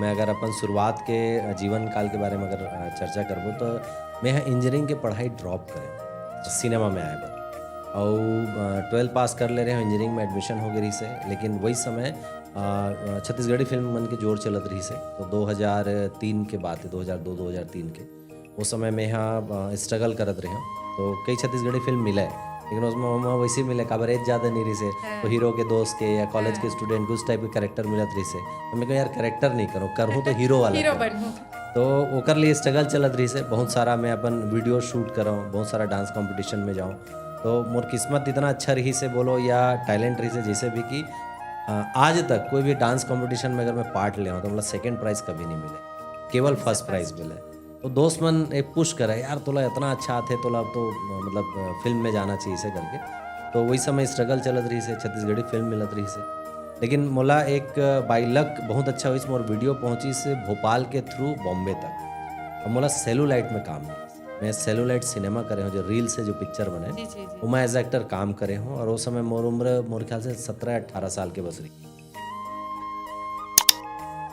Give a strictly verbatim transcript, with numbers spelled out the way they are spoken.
मैं अगर अपन शुरुआत के, अ, जीवन काल के बारे में अगर, अ, चर्चा करबो, तो मैं ह इंजीनियरिंग के पढ़ाई ड्रॉप करे सिनेमा में आए बर। अउ, अ, ट्वेल्थ पास कर ले रहे हो, इंजीनियरिंग में एडमिशन हो गए रहिस हे, लेकिन वही समय, अ, अ, छत्तीसगढ़ी फिल्म मन के जोर चलत रहिस हे। तो दो हज़ार तीन के बात है, दो हज़ार दो, दो हज़ार तीन के। वो समय में ह, अ, स्ट्रगल करत रहे हो, तो कई छत्तीसगढ़ी फिल्म मिले, लेकिन उसमें हम वैसे मिले, काबर एज ज़्यादा नहीं रहिस हे, हाँ। तो हीरो के दोस्त के या कॉलेज के हाँ। स्टूडेंट के उस टाइप के कैरेक्टर मिलत रहिस हे। तो मैं कहा, "यार, कैरेक्टर नहीं करो, करहूँ तो हीरो वाला हीरो करूँ।" बनहूँ। तो ओकर लिए स्ट्रगल चलत रहिस हे। बहुत सारा मैं अपन वीडियो शूट करऊँ, बहुत सारा डांस कॉम्पिटिशन में जाऊँ। तो मोर किस्मत इतना अच्छा रहिस हे बोलो या टैलेंट रहिस हे, जैसे भी कि, अ, आज तक कोई भी डांस कॉम्पिटिशन में अगर मैं पार्ट ले हूँ, तो मतलब सेकंड प्राइज कभी नहीं मिले, केवल फर्स्ट प्राइज मिले। तो दोस्त मन एक पुश करे, "यार, तोला इतना अच्छा आथे, तोला तो, मतलब, फिल्म में जाना चाहिए," ऐसे करके। तो वही समय स्ट्रगल चलत रहिस हे, छत्तीसगढ़ी फिल्म मिलत रहिस हे। लेकिन मोला एक, by luck, बहुत अच्छा होइस, मोर वीडियो पहुंचिस भोपाल के थ्रू बॉम्बे तक। और मोला सेलुलाइट में काम मिलिस। मैं सेलुलाइट सिनेमा करे हूँ, जो रील से जो पिक्चर बने, जी, जी, जी। ओमा एज एक्टर काम करे हूँ। और वो समय मोर उम्र, मोर ख्याल से सत्रह अठारह साल के बस रही।